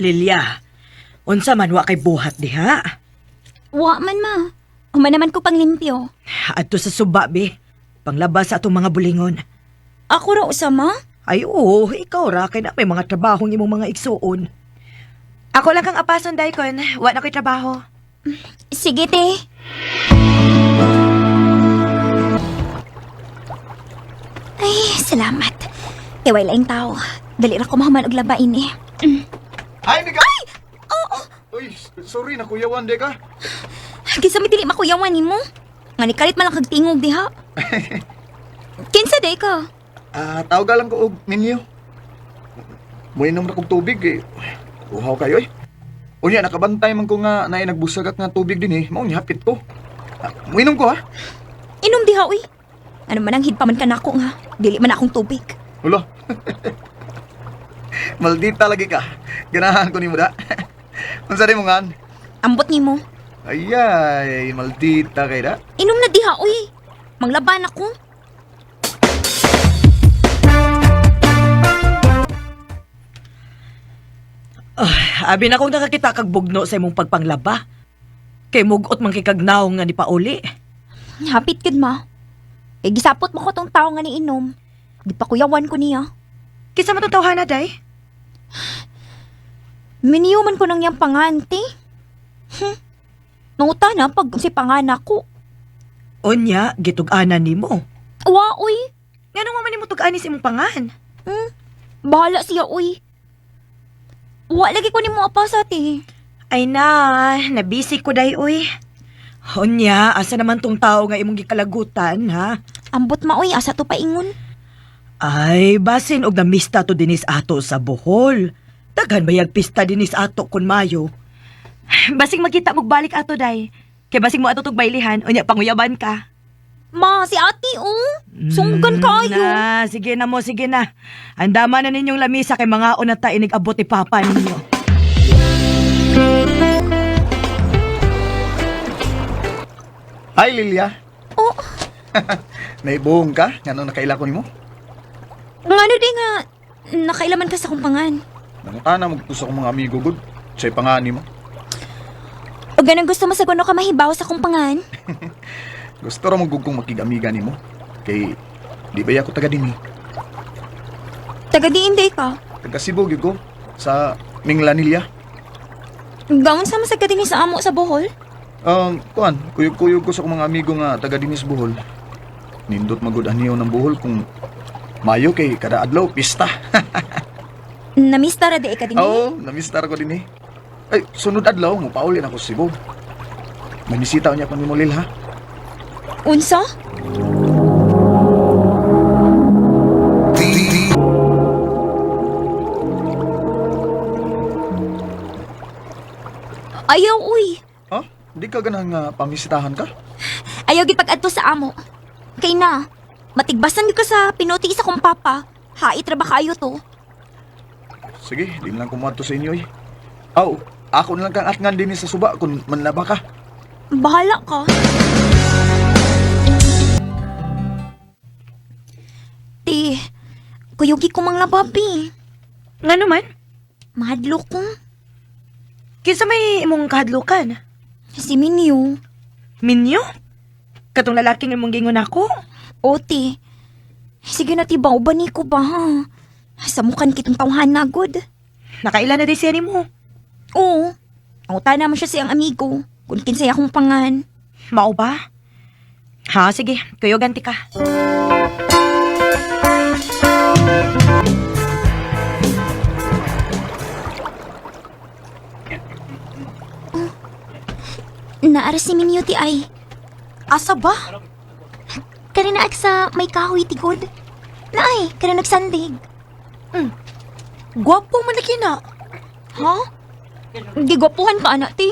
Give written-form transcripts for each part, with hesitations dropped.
Lilia, unsa man wa kay buhat diha? Wa man ma. Human naman ko pang limpyo. Adto sa suba be. Panglabas sa atong mga bulingon. Ako ra usa ma? Ay oo, ikaw ra kay na may mga trabahong imong mga igsuon. Ako lang kang apason daykon, wa na ko'y trabaho. Sige te. Ay, salamat. Kay way laing tao. Dali ra ko mahuman og labain eh. Ay, Mika! Ay! Oo! Uy, sorry, nakuyawan di ka. Kinsa may dili makuyawan nimo? Nga ni kalit man lang kag tingog diha. Kinsa day ka? Ah, tawag lang ko og minyo. Muinom na kog tubig eh. Uhaw kayo eh. Unya, nakabantay man ko nga naay nagbusagak nga tubig din eh. Mao ni hapit ko. Ah, muinom ko ha. Inom diha uy. Ano man ang hidpa man ka nako nga. Dili man akong tubig. Ulo. Maldita lagi ka. Ganahan ko nimo da. Unsa di mo ngan? Ambot nimo. Ayay, maldita kay da. Inom na diha uy. Manglaban ako. Abi na kong nakakita kag bugno sa imong pagpanglaba. Kay mugot man kay kag naong nga ni pauli. Hapit gid ma. Kay gisapot mo ko tong tao nga niinom. Di pa kuyawan ko niya. Kinsa man tong tawhana day? Miniyo man ko nang iyang pangante. Nanguta na pag si pangana ko. Unya, gitug-anan nimo. Wa uy. Nganong wa man nimo tug-ani sa imong pangan? Bahala siya uy. Wa lagi ko nimo apasa te. Ay na, nabisi ko day uy. Unya, asa naman tong tao nga imong gikalagutan, ha? Ambot ma uy asa to paingon. Ay, basin og namista to dinis ato sa Bohol. Daghan bayag pista dinis ato kun Mayo. Basing magkita mo balik ato day. Kay basing mo ato tug baylihan, unya panguyaban ka. Ma, si ate oh. Sunggan kayo. Na, sige na mo, sige na. Andama na ninyong lamisa kay mga una ta inig abot ni papa ninyo. Hi, Lilia. Oh, Naibuhong ka? Ngano nakaila ko nimo? ngano di nga nakailaman ka sa akong pangan. Nangutana mo sa akong mga amigo gud. Say pangani mo. O ganang gusto mo sa kuno ka mahibaw sa akong pangan? Gusto ra mo gud kong makig-amiga nimo. Kay di ba ako taga dinhi? Taga diin day ka. Taga Cebu gyud ko sa Minglanilla. Gaon sa masag ka dinhi sa amo sa Bohol? Kuan, kuyog-kuyog ko sa akong mga amigo nga taga dinis Bohol. Nindot magud aniyo ng Bohol kung Mayo kay kada adlaw pista. Namista ra di ka dinhi. Oo, namistar ko dinhi. Ay, sunod adlaw mo pauli na ako sa Cebu. Manisita niya ko nimo Lil ha. Unsa? Ayaw uy. Ha? Di ka ganahan nga pamisitahan ka? Ayaw gipag-adto sa amo. Kay na, matigbasan gyud ka sa pinuti sa kong papa. Hait ra ba kayo to? Sige, di na lang kumuadto sa inyo eh. Aw, ako na lang kang atngan dinhi sa suba kung manlaba ka. Bahala ka. Ti, kuyugi ko mang lababi. Ngano man? Mahadlok ko. Kinsa may imong kahadlukan? Si Minyo. Minyo? Katong lalaking imong gingon ako? Ote. Sige na ti ba, uban ko ba ha? Sa mukhan kitong tawhan na good. Nakaila na day siya nimo. Oo. Ang utana mo siya siyang amigo. Kung kinsay akong pangan. Mao ba? Ha, sige, kuyogan ti ka. Naara si Minyo ti ay. Asa ba? Karinaag sa may kahoy ti good. Naay, kara nagsandig. Gwapo man lagi na. Ha? Gigwapuhan pa anak ti.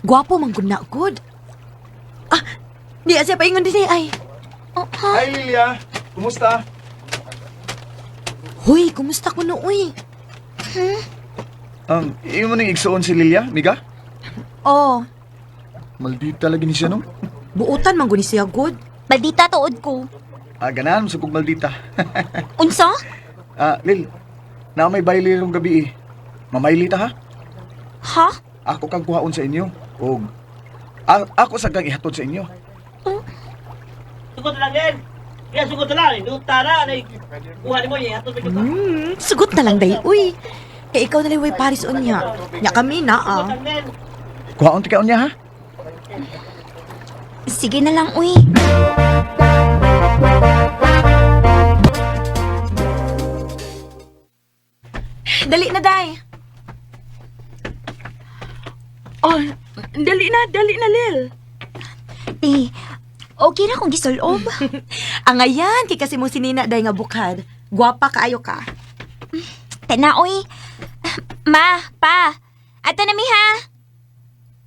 Gwapo man gud na gud. Ah, di siya paingon din ay. Oh, ha? Hi Lilia, kumusta? Hoy, kumusta kuno uy? Imo ning igsuon si Lilia, miga? Oh, Maldita lagi ni siya no. buutan man gud ni siya gud. Maldita tuod ko. Ah, ganahan mo sa kog maldita. Unsa? Ah, Lil, na may baile rong gabi eh. Mamayli ta ha. Ha? Ako kang kuhaon sa inyo. Og ako sa kang ihatod sa inyo. Sugod na lang din. Kaya sugod na lang. Nuta na. Kuha ni mo. Ihatod mo ka. Sugot na lang day, uy. Kay ikaw na lang way Paris unya. Nya kami na ah. Sugod lang din. Kuhaon ti ka unya ha. Sige na lang, uy. Dali na, day. Oh, dali na, Lil. Te, okay na kung gisulob. Ang ayan, kay kasi mo sinina day nga bukad. Gwapa kaayo ka. Tana, uy. Ma, pa. Ato na mi ha.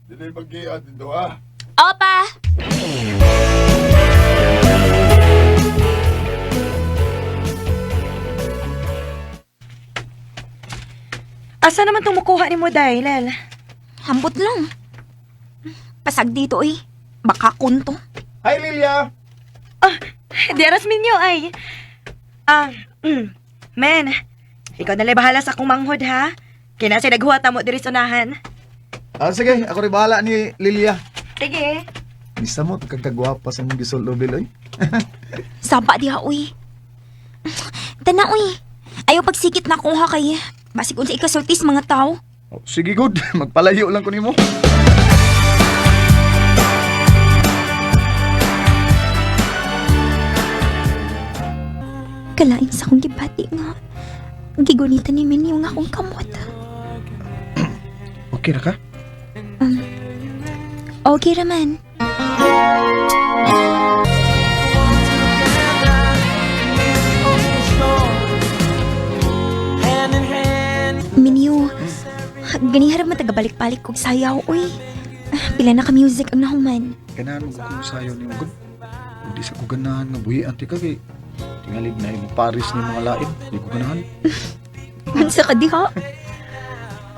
Dili maggian dito ha. Opa. Asa naman tumukuha ni mo, day, Lel? Hambot lang. Pasag dito, uy. Baka kunto. Hi Lilia. Ah, di aras minyo ay. Ah, Men, ikaw na lang bahala sa akong manghod ha. Kina siya naghuwat na mo diri sa unahan. Ah, sige, ako rin bahala ni Lilia. Sige. Bisa mo kagkagwapa sa mong gisulob oy. Saba diha, uy. Tana, uy. Ayaw pagsikit na kuha kay. Basig unsa ikasultis mga tao. Oh, sige good, magpalayo lang ko nimo. Kalain sa akong gibati nga. Gigunitan ni Minyo nga akong kamot. Okay ra ka? Okay raman. Minyo, ganiharap matagabalik-balik kog sayaw, uy. Pila na ka music ang nahuman. Ganahan mo kung sayo nimo gud. Hindi sa ko ganahan nga buhi anti ka kay tingalig na imo Paris ni mga lain. Di ko ganahan. Unsa ka diha?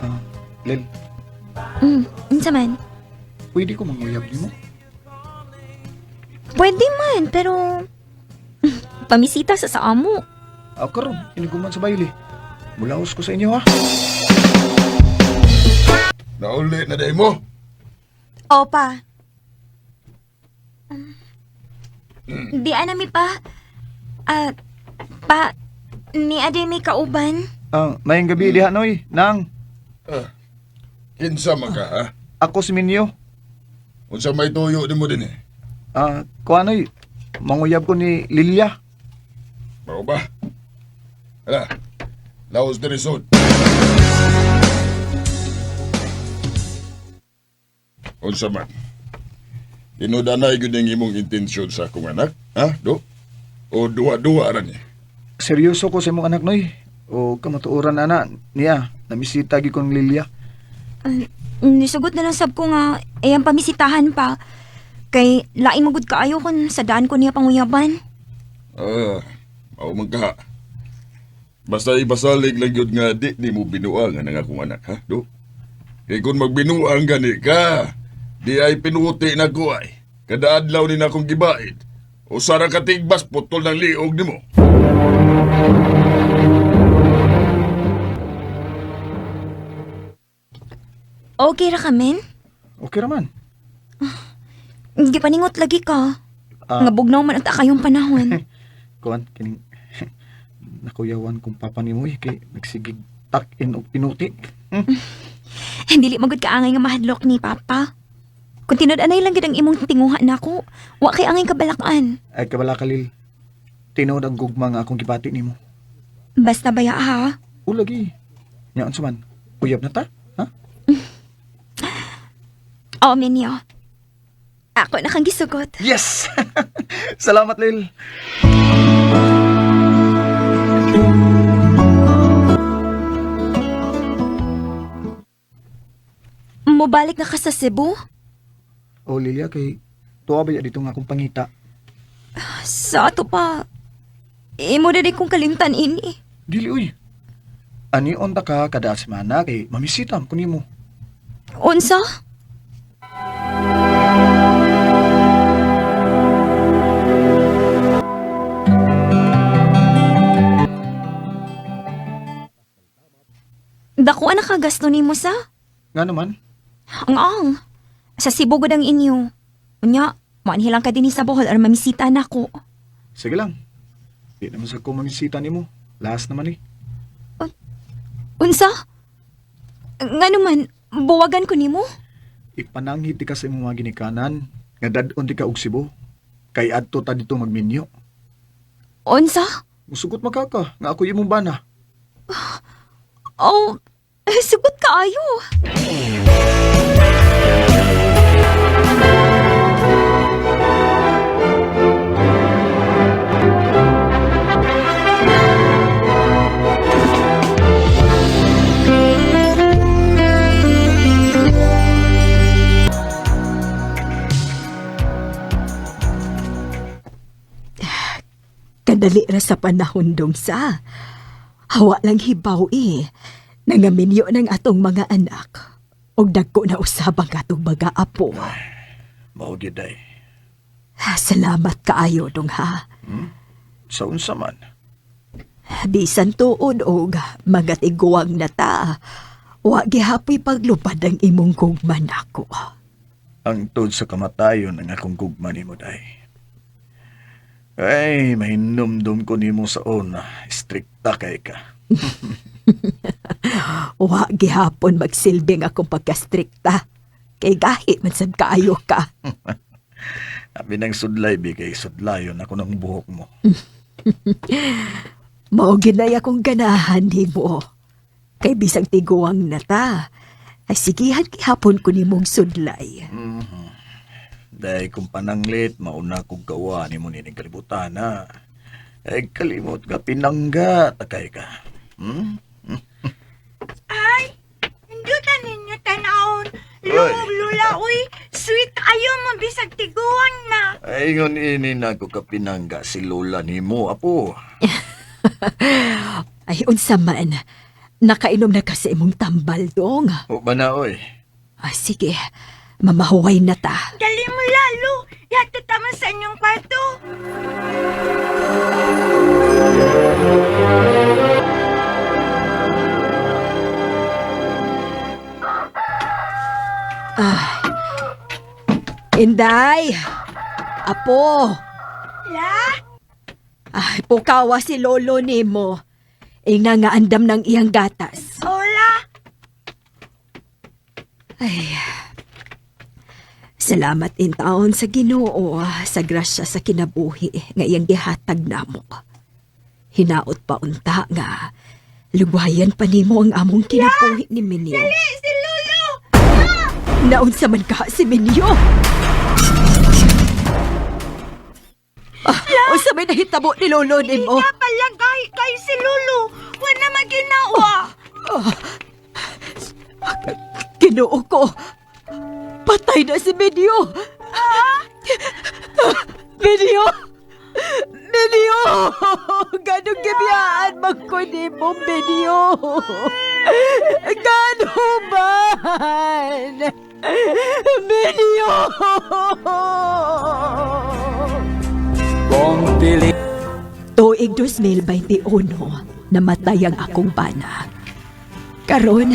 Ah, Lel, Unsa man? pwede ko manguyab nimo. Pwede man, pero... Pamisita sa amo. Ah, karon iniguman sa bayle. Mulaos ko sa inyo ha. Nauli na day mo. Opa. Di anami pa. Ah, pa, ni ade may kauban. Ah, mayang gabi diha noy, nang Ah, kinsa man ka ha? ako si Minyo. Unsa may tuyo nimo din eh. Ah, kuha noy, manguyab ko ni Lilia. Mao ba? Hala. Laos diri sud. Unsa man? Tinudanay gyud ang imong intensyon sa akong anak, ha? Do? O duwa-duwa ra ni? Seryoso ko sa imong anak noy. O kamatuoran ana niya, namisita gyud ko ni Lilia. Nisugot na lang sab ko nga, ayang pamisitahan pa. Kay lain magud kaayo kun sa daan ko niya panguyaban. Ah, mao man ka. Basta ipasalig lang yun nga di ni mo binuangan ang akong anak, ha? Do? Kay kung magbinuang gani ka, di ay pinuti na ko ay. Kada adlaw ni na akong gibaid. O sara ka tigbas, putol ng liog nimo. Okay ra ka, men? Okay ra man. Gipaningot lagi ka. Ah. Nga bugnaw man ang kayong panahon. Kuan kining nakuyawan kong papa nimo eh kay nagsigig tak in og pinuti. Dili magud kaangay nga mahadlok ni Papa. Kung tinud-anay lang gid ang imong tinguha nako, wa kay angay kabalakan. Ay kabala ka Lil. Tinuod ang gugma nga akong gibati nimo. Basta baya ha. O lagi. Nya unsa man? Uyab na ta? Ha? Oo, Minyo. Ako na kang gisugot. Yes. Salamat Lil. Mobalik na ka sa Cebu? O Lilia kay tuwa ba ya dito nga akong pangita? Sa ato pa. Imo na din kong kalimtan ini. Dili uy. Ani unta ka kada semana kay mamisita ko nimo. Unsa? Dako na kag gasto nimo sa? Nga naman. Ang ang. Sa Cebu gud ang inyo. Unya, maanhi lang ka dinhi sa Bohol aron mamisita nako. Sige lang. Di naman sa ko mangisita nimo. Last naman eh. Unsa? Nga naman, buwagan ko nimo? Ipananghit di ka sa imong mga ginikanan nga dad-on di ka og Cebu. Kay adto ta dito magminyo. Unsa? Musugot makaka nga ako imong bana. Oh, sugot kaayo. Kadali ra sa panahon dong sa. Hawa lang hibaw eh. Nangaminyo ng atong mga anak. Og dagko na usab ang atong mga apo. Mao gyud ay. Salamat kaayo dong ha. Sa unsa man. Bisan tuod og mga tiguang na ta. Wa gihapoy paglupad ang imong gugma nako. Ang tuod sa kamatayon ang akong gugma nimo day. Ay, mahinumdum ko nimo sa una. Strikta kay ka. Wa gihapon magsilbing akong pagkastrikta. Kay gahi man sad kaayo ka. Abi ng sudlay, bi kay sudlayon ako ng buhok mo. Mao ginay akong ganahan nimo. Kay bisang tiguang na ta, ay sigihan gihapon ko nimong sudlay. Dahil kung pananglit, mauna kong gawa ni mo nining kalibutan, ha? Ay, kalimot ka, pinangga, takay ka. Hmm? Ay, hindutan ninyo tanawon. Oy. Lug, lula, uy. Sweet ayo mo bisag tiguang na. Ay, ngon ini na ko ka pinangga si Lola ni mo, apo. Ay unsa man, nakainom na ka sa imong tambal dong. O ba na, oy? Ay, sige, mamahuway na ta. Dali mo lalo. Yata tama sa inyong kwarto. Inday! Apo! La? Ay, pukawa si lolo nimo. Ingna nga andam ng iyang gatas. Hola. Ay. Salamat in taon sa Ginoo sa grasya sa kinabuhi nga iyang gihatag namo. Hinaot pa unta nga lugwayan pa nimo ang among kinabuhi ni Minyo. Dali, si Lolo. Naunsa man ka si Minyo? Ah, unsa may nahitabo ni lolo nimo? Nga pala gahi kay si Lolo. Wala maginawa. Ginoo ko. Patay na si Minyo. Minyo! Minyo! Ganong gibiyaan magkuni mo, Minyo? Gano man? Minyo! Tuig 2021, namatay ang akong bana. Karon,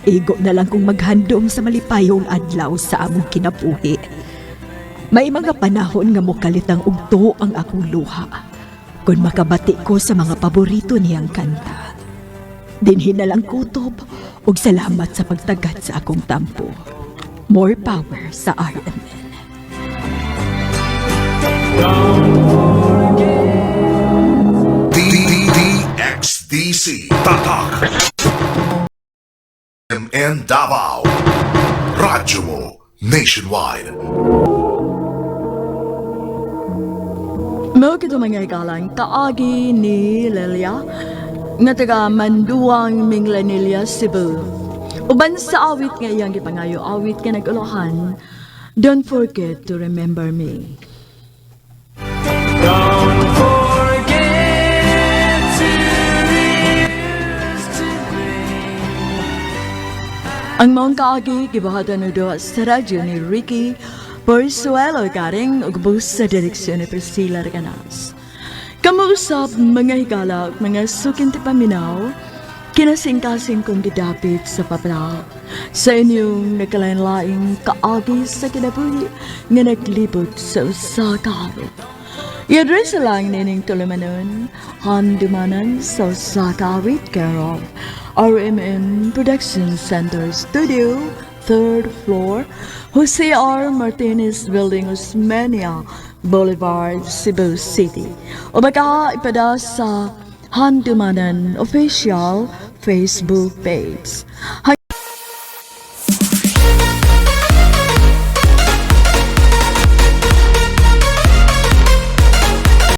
igo na lang kong maghandom sa malipayong adlaw sa among kinabuhi. May mga panahon nga mokalitang ugto ang akong luha. Kung makabati ko sa mga paborito niyang kanta. Dinhi na lang kutob ug salamat sa pagtagat sa akong tampo. More power sa RMN. D D D X D C Tatak M N Davao Radyo mo Nationwide. Mao kito mga igalang kaagi ni Lelia nga taga Manduang Minglanilla, Cebu. Uban sa awit nga iyang gipangayo awit nga nag-ulahan, Don't forget to remember me. Ang maong kaagi gibuhatan og duha sa radyo ni Ricky Porsuelo garing ug buhos sa direksyon ni Priscilla Reganas. Kamuusap mga higala ug mga sukin ti paminaw. Kinasingkasing kong gidapit sa babala sa inyong nagkalain-laing kaagi sa kinabuhi nga naglibot sa usa ka awit. I-address lang nining tulumanon, Handumanan sa usa ka awit, care of RMN Production Center Studio, third floor, Jose R. Martinez Building, Osmeña Boulevard, Cebu City. O baka ipada sa Handumanan Official Facebook page.